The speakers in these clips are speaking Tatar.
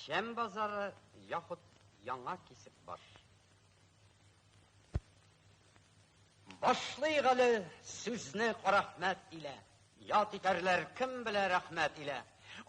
Печән базары яхут Яңа Кисекбаш. Башлыйк әле сүзне Карахмәт илә. Ят итәрләр кем белә рәхмәт илә.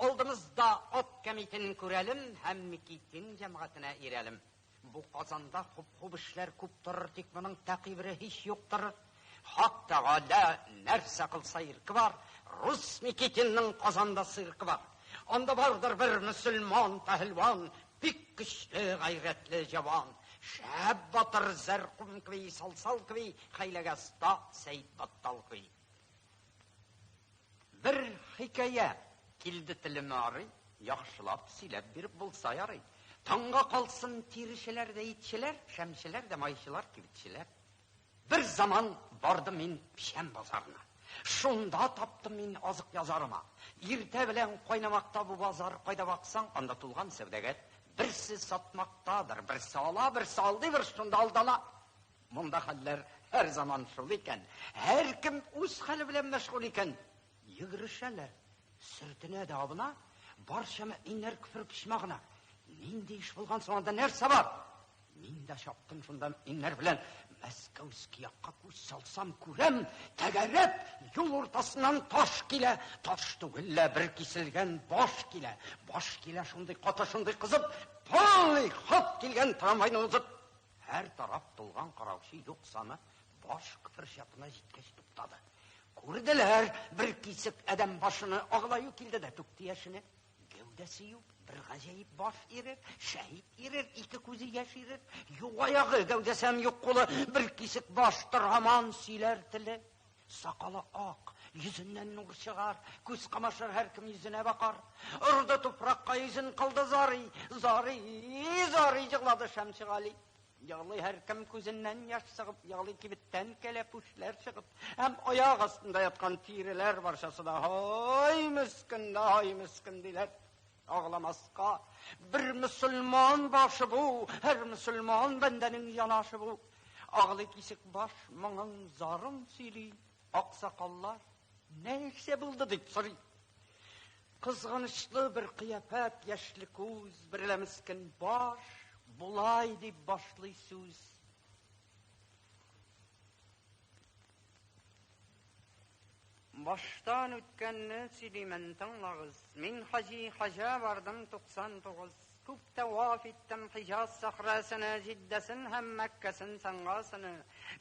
Алдымызда ат кәмитен күрәлем һәм Микитин җәмгатенә ирәлем. Бу Казанда хуп-хуп эшләр күп торыр, тик моның тәкыйбере һич юктыр. Хак Тәгалә нәрсә кылса ирке бар, рус Никитинның Казанда циркы бар. Анда бардыр бер мөселман пәһелван, бик көчле, гайрәтле җаван. Шәп батыр, зәркум кеби, салсал кеби, хәйләгә оста Сәет Баттал кеби. Бер хикәя килде телемә арый, яхшылап сөйләп биреп булса ярый. Таңга калсын тиречеләр дә итчеләр, шәмчеләр дә майчылар, кибетчеләр. Бер заман бардым мин Печән базарына. Шунда таптым мин азык язарыма. Иртә белән кайнамакта бу базар, кайда баксаң, анда тулган сәүдәгәр. Берсе сатмактадыр, берсе ала, берсе алдый, бер шунда алдана. Монда хәлләр һәр заман шул икән. Һәркем үз хәле белән мәшгуль икән. Йөгерешәләр, сөртенә дә абына, барча мөэминнәр көфер почмагына. Нинди эш булган соң анда нәрсә бар? Мин дә чаптым шунда мөэминнәр белән. Мәскәүский якка күз салсам, күрәм, тәгәрәп юл уртасыннан таш килә. Таш түгел лә, бер киселгән баш килә. Баш килә шундый каты, шундый кызып, полный хат килгән трамвайны узып. Һәр тараф тулган караучы юк саны баш күпер чатына җиткәч туктады. Күрделәр бер кисек адәм башыны, аглаю килде дә түкте яшене. Гәүдәсе юк, бер гаҗәеп баш ирер, шәһит ирер, ике күзе яшь ирер. Юк аягы, гәүдәсе һәм юк кулы, бер кисек баштыр һаман сөйләр теле. Сакалы ак, йөзеннән нур чыгар, күз камашыр һәркем йөзенә бакар. Орды туфракка йөзен кылды зари, зари, зари җырлады Шәмсегали. Егълый һәркем күзеннән яшь чыгып, егълый кибеттән кәләпүшләр чыгып, һәм аяк астында яткан тиреләр барчасы да һай мескен дә һай мескен диләр. Агламаска бер мөселман башы бу, һәр мөселман бәндәнең янашы бу. Агълый кисек баш моңын зарын сөйли, аксакаллар нәрсә булды дип сорый. Кызганычлы бер кыяфәт, яшьле күз, берлә мескен баш, болай дип башлый сүз. Баштан үткәнне сөйлимен, тыңлагыз. Мин хаҗи хаҗа бардым 99. Күп тәваф иттем Хиҗаз сәхрәсене, Җиддәсен һәм Мәккәсен, Сәнгасыны.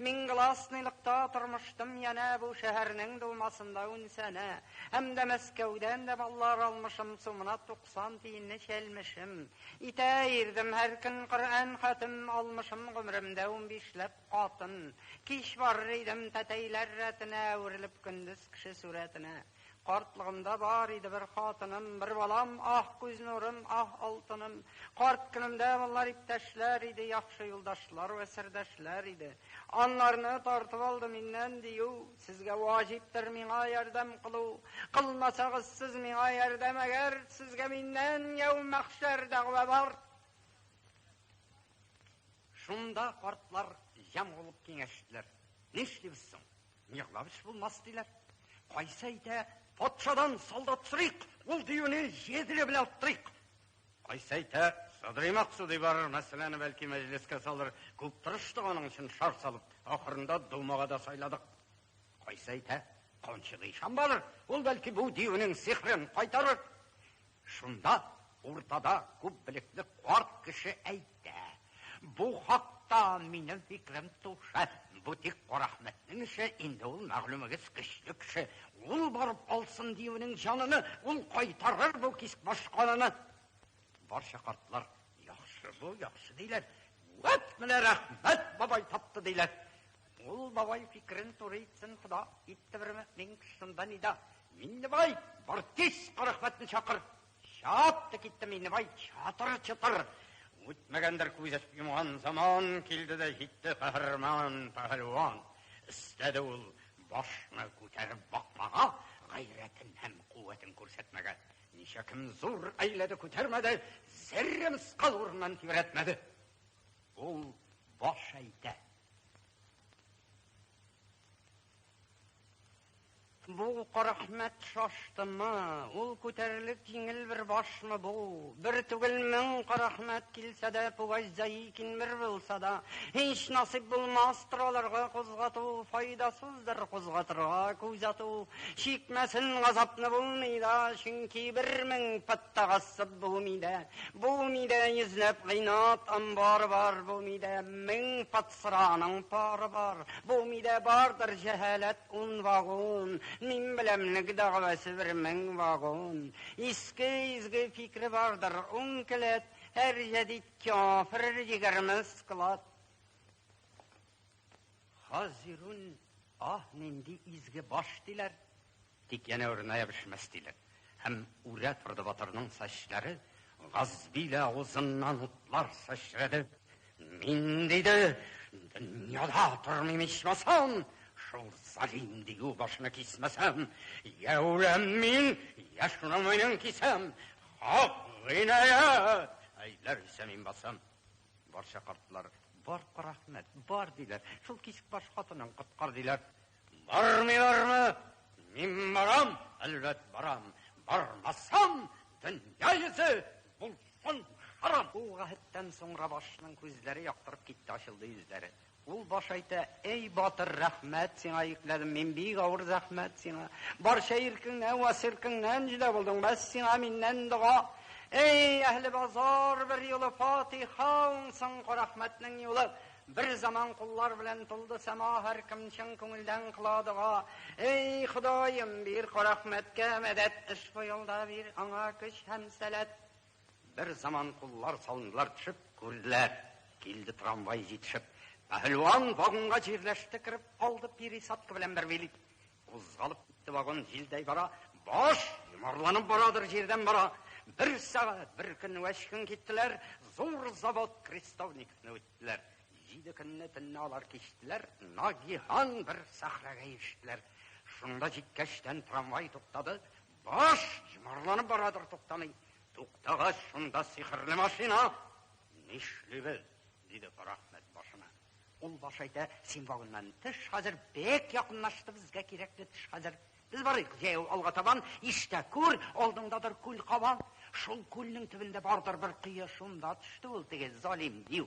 Мин гласныйлыкта тормыштым янә бу шәһәрнең думасында ун сәнә. Һәм дә Мәскәүдән дә баллар алмышым, сумына 90 тиенне чәлмешем. Итә ирдем һәр көн Коръән хәтем, алмышым гомеремдә унбишләп катын. Кич барыр идем тәтәйләр рәтенә, әверелеп көндез кеше сурәтенә. Картлыгымда бар иде бер хатыным, бер балам, аһ, күз нурым, аһ, алтыным. Карт көнемдә болар иптәшләр иде, яхшы юлдашлар вә сердәшләр иде. Анларны тартып алды миннән дию, сезгә ваҗиптер миңа ярдәм кылу. Кылмасагыз сез миңа ярдәм әгәр, сезгә миннән яү мәхшәр дәгъва бар. Шунда картлар җәм булып киңәштеләр. Нишлибез соң? Егълап эш булмас, диләр. Кайсы әйтә, патшадан солдат сорыйк, ул диюне җедре белән аттырыйк. Кайсы әйтә, Садри Максуди барыр, мәсьәләне бәлки мәҗлескә салыр. Күп тырыштык аның өчен шар салып, ахырында думага да сайладык. Кайсы әйтә, Кончыгы ишан барыр, ул бәлки бу диюнең сихрен кайтарыр. Шунда уртада күп белекле карт кеше әйтә, бу хакта минем фикерем туша, бу тик Карахмәтнең эше, инде ул мәгълүмегез көчле кеше, ул барып алсын диюнең җаныны, ул кайтарыр бу кискбаш каныны. Барча картлар, яхшы бу, яхшы диләр. Вәт менә рәхмәт бабай тапты диләр. Ул бабай фикерен туры итсен, Хода, итте бер мөэмин шунда нида. Миннебай, бар тиз Карахмәтне чакыр. Чапты китте Миннебай, чатыр-чытыр. Үтмәгәндер күз ачып йомган заман, килде дә җитте каһарман пәһлеван. Эстәде ул башны күтәреп бакмага, гайрәтен һәм куәтен күрсәтмәгә. Ничә кем зур әйләде күтәрмәде, зәррә мыскал урыннан тибрәтмәде. Ул баш әйтә. Бу Карахмәт шаштымы? Ул күтәрерлек җиңел бер башмы бу? Бер түгел мең Карахмәт килсә дә, Пугач Заикин бер булса да, һич насыйп булмастыр аларга кузгату, файдасыздыр кузгатырга күз ату. Чикмәсен газапны булмый да, чөнки бер мең пот та гассып булмый да. Бу мидә йөзләп гыйнат амбары бар, бу мидә мең пот сыраның пары бар, бу мидә бардыр җәһаләт ун вагон, мин беләмлек дәгъвасы бер мең вагон. Иске изге фикре бардыр ун келәт, һәр җәдит кяфер 20 склад. Хазирун, аһ, нинди изге баш диләр, тик янә урынына ябышмас диләр. Һәм үрә торды батырның сәчләре, газбилә авызыннан утлар сәчрәде. Мин, диде, дөньяда тормыйм ичмасам, шул залим дию башны кисмәсәм, я үләм мин, я шуның муенын кисәм. Хак гыйнаять, әйләр исә мин басам. Барча картлар, бар, Карахмәт, бар, диләр. Шул кисек баш хатынын коткар, диләр. Бармыйлармы? Мин барам, әлбәт барам. Бармасам, дөнья йөзе булсын харам. Ул гаһеттән соңра башның күзләре яктырып китте, ачылды йөзләре. Ул баш әйтә, әй батыр, рәхмәт сиңа йөкләдем мин бик авыр зәхмәт сиңа. Барча иркеңнән вә сиркеңнән җөдә булдың, бәс сиңа миннән дога. Эй, әһле базар, бер юлы фатиха уңсын Карахмәтнең юлы. Бер заман куллар белән тулды сәма, һәркем чын күңелдән кыла дога. Эй, Ходаем, бир Карахмәткә мәдәт, эш бу юлда бир аңа көч һәм сәләт. Бер заман куллар салындылар төшеп, күрделәр. Килде трамвай җитешеп. Пәһлеван вагонга җирләште, кереп алды пересадка белән бер билет. Кузгалып китте вагон, җилдәй бара. Баш йомарланып барадыр, җирдән бара. Бер сәгать, бер көн вә өч көн киттеләр. Зур завод Крестовниковны үттеләр. Җиде көнне төнне алар кичтеләр, нагиһан бер сәхрәгә ирештеләр. Шунда җиткәчтән трамвай туктады. Баш йомарланып барадыр, туктамый. Туктагач, шунда сихерле машина. Нишлибез? диде Карахмәт башына. Ул баш әйтә, син вагоннан төш хәзер, бик якынлашты безгә кирәкле төш хәзер. Без барыйк җәяү алга табан, иш тә күр, алдыңдадыр күл кабан. Шул күлнең төбендә бардыр бер кое, шунда төште ул теге залим дию.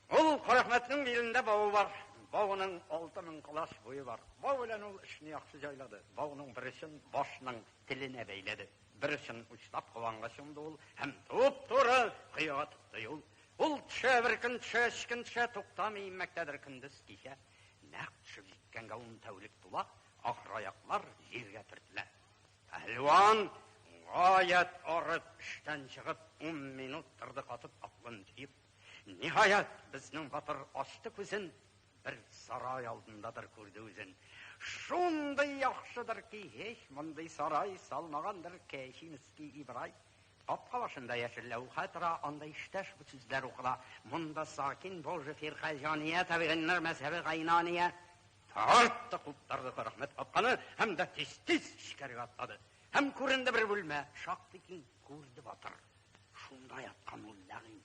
Ул Карахмәтнең билендә бавы бар. Бавының 6000 колач буе бар. Бау белән ул эшне яхшы җайлады. Бауның бер очын башның теленә бәйләде. Бер очын учлап кованга чумды ул һәм туп-туры коега тотты юл. Ул төшә, бер көн төшә, өч көн төшә, туктамый инмәктәдер көндез кичә. Нәкъ төшеп җиткәнгә ун тәүлек тула, ахыр аяклар җиргә төртелә. Пәһлеван гаять арып эштән чыгып, ун минут торды катып акылын җыеп. Ниһаять, безнең батыр ачты күзен, бер сарай алдындадыр күрде үзен. Шундый яхшыдыр ки, һич мондый сарай салмагандыр Кәчи Миски Ибрай. Капка башында яшел ләүхә тора, анда иштәш бу сүзләр укыла. Монда сакин Божий фирка җания табигыннар мәзһәбе гайнания. Тартты, куптарды Карахмәт капканы һәм дә тиз-тиз эчкәрегә атлады. Һәм күренде бер бүлмә, шактый киң күрде батыр. Шунда яткан ул ләгыйн.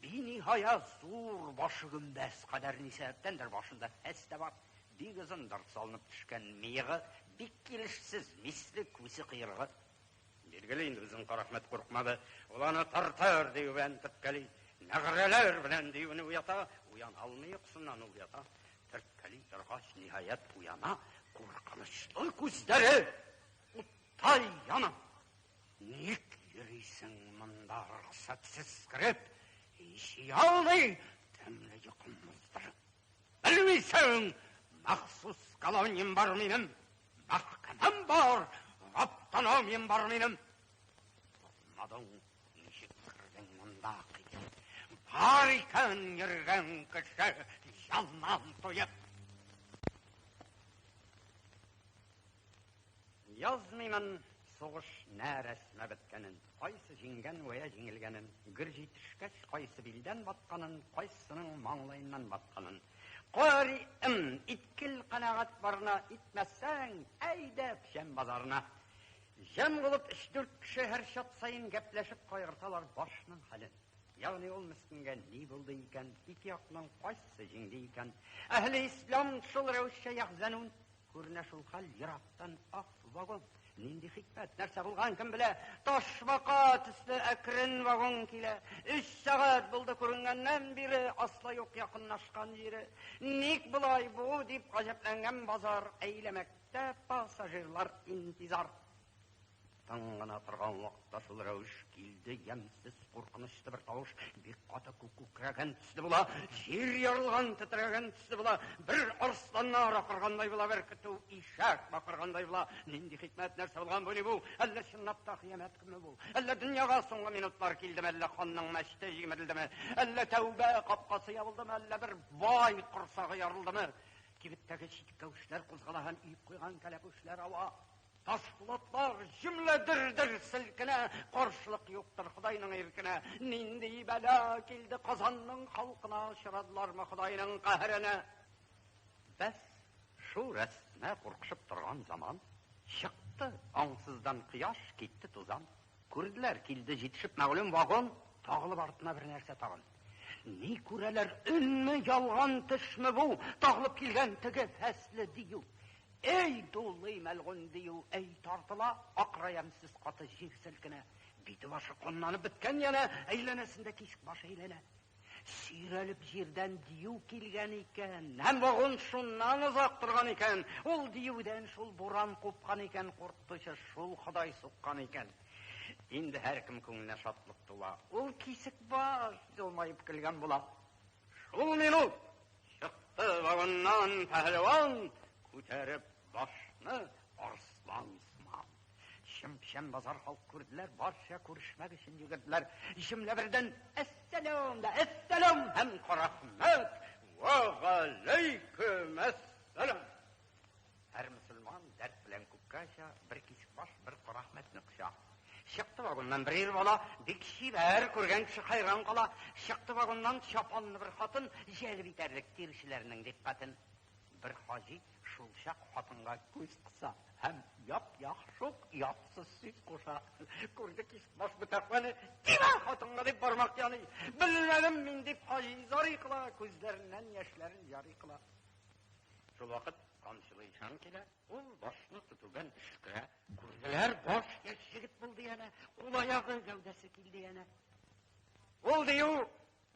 Биниһая зур башы гөмбәз кадәр ни сәбәптәндер башында фәс тә бар. Бик озындыр салынып төшкән мыегы, бик килешсез, мисле күсе кыйрыгы. Билгеле инде безнең Карахмәт куркмады. Ул аны тартыр дию белән төрткәли, нәгърәләр белән диюне уята, уяна алмый йокысыннан ул ята. Төрткәли торгач, ниһаять уяна, куркынычлы күзләре уттай яна. Ник йөрисең монда рөхсәтсез кереп, һич оялмый, тәмле йокым боздырып? Белмисең, махсус колониям бар минем, мәхкәмәм бар, автономиям бар минем. Тотмадың, ничек кердең монда кыеп? Бар икән йөргән кеше җаннан туеп. Язмыймын сугыш нә рәсмә беткәнен, кайсы җиңгән вә я җиңелгәнен, гөр җитешкәч кайсы билдән батканын, кайсының маңлаеннан батканын. Кариэм, иткел канәгать барына, итмәсәң, әйдә печән базарына. Җәм булып өч-дүрт кеше һәр чат саен гәпләшеп кайгырталар башның хәлен. Ягъни ул мескенгә ни булды икән, ике якның кайсысы җиңде икән? Әһле ислам шул рәвешчә яхзәнүн. Күренә шул хәл ерактан ак вагон. Нинди хикмәт, нәрсә булган, кем белә? Ташбака төсле әкрен вагон килә. 3 сәгать булды күренгәннән бире, асла юк якынлашкан җире. Ник болай бу дип гаҗәпләнгән базар, әйләмәктә пассажирлар интизар. Тын гына торган вакытта шул рәвеш килде ямьсез куркынычлы бер тавыш, бик каты күк күкрәгән төсле була, җир ярылган тетрәгән төсле була, бер арысланнар акыргандай була, бер көтү ишәк бакыргандай була. Нинди хикмәт, нәрсә булган бу, ни бу? Әллә чынлап та кыямәт көне бу? Әллә дөньяга соңгы минутлар килдеме, әллә ханның мәчете җимерелдеме, әллә тәүбә капкасы ябылдымы, әллә бер бай корсагы ярылдымы? Кибеттәге читкәүшләр кузгала һәм өеп куйган кәләпүшләр ава. Ташпулатлар җөмлә дер-дер селкенә, каршылык юктыр Ходайның иркенә. Нинди бәла килде Казанның халкына, очрадылармы Ходайның каһәренә? Бәс, шул рәсмә куркышып торган заман чыкты аңсыздан кояш, китте тузан. Күрделәр, килде җитешеп мәгълүм вагон, тагылып артына бер нәрсә тагын. Ни күрәләр, өнме, ялган төшме бу? Тагылып килгән теге фәсле дию. Эй, дулый мәлгун дию, эй, тартыла, акыра ямьсез каты җир селкенә. Бите башы канланып беткән янә, әйләнәсендә кисек баш әйләнә. Сөйрәлеп җирдән дию килгән икән, һәм вагон шуннан озак торган икән. Ул диюдән шул буран купкан икән, куркытучы шул Ходай суккан икән. Инде һәркем күңеленә шатлык тула. Ул кисек баш елмаеп көлгән була. Шул минут чыкты вагоннан пәһлеван, күтәреп башны арыслан сыман. Чым-чым базар халык күрделәр, барча күрешмәк өчен йөгерделәр. Җөмлә бердән әссәлам да әссәлам һәм карахмәт вә галәйкүм әссәлам. Һәр мөселман дәрт белән күккә оча, бер кисек баш, бер карахмәтне коча. Чыкты вагоннан бер ир бала, бик чибәр, күргән кеше хайран кала. Чыкты вагоннан чапанлы бер хатын, җәлеп итәрлек тиречеләрнең дикъкатен. Бер хаҗи шул чак хатынга күз кыса һәм яп-як шук оятсыз сүз куша. Күрде кисек баш бу тәкъваны, тимә хатынга дип бармак яный. Белмәдем мин дип хаҗи зари кыла, күзләреннән яшьләрен яри кыла. Шул вакыт камчылы ишан килә, ул башны тотудан өшкерә. Күрделәр, баш яшь егет булды янә, кул аягы гәүдәсе килде янә. Ул дию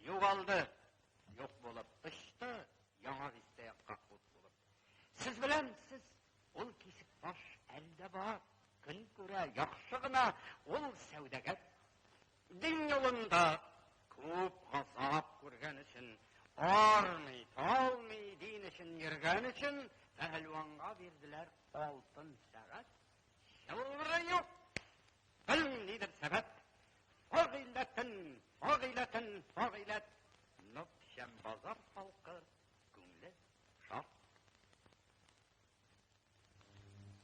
югалды, юк булып очты, яңа бистә якка ут булып. Сез беләмсез, ул кисек баш әле дә бар, көн күрә, яхшы гына, ул сәүдәгәр. Дин юлында күп газап күргән өчен, армый, талмый дин өчен йөргән өчен пәһлеванга бирделәр алтын сәгать. Чылбыры юк, белмим нидер сәбәп. Фагыйләтен, фагыйләтен, фагыйләт. Нопчәм базар.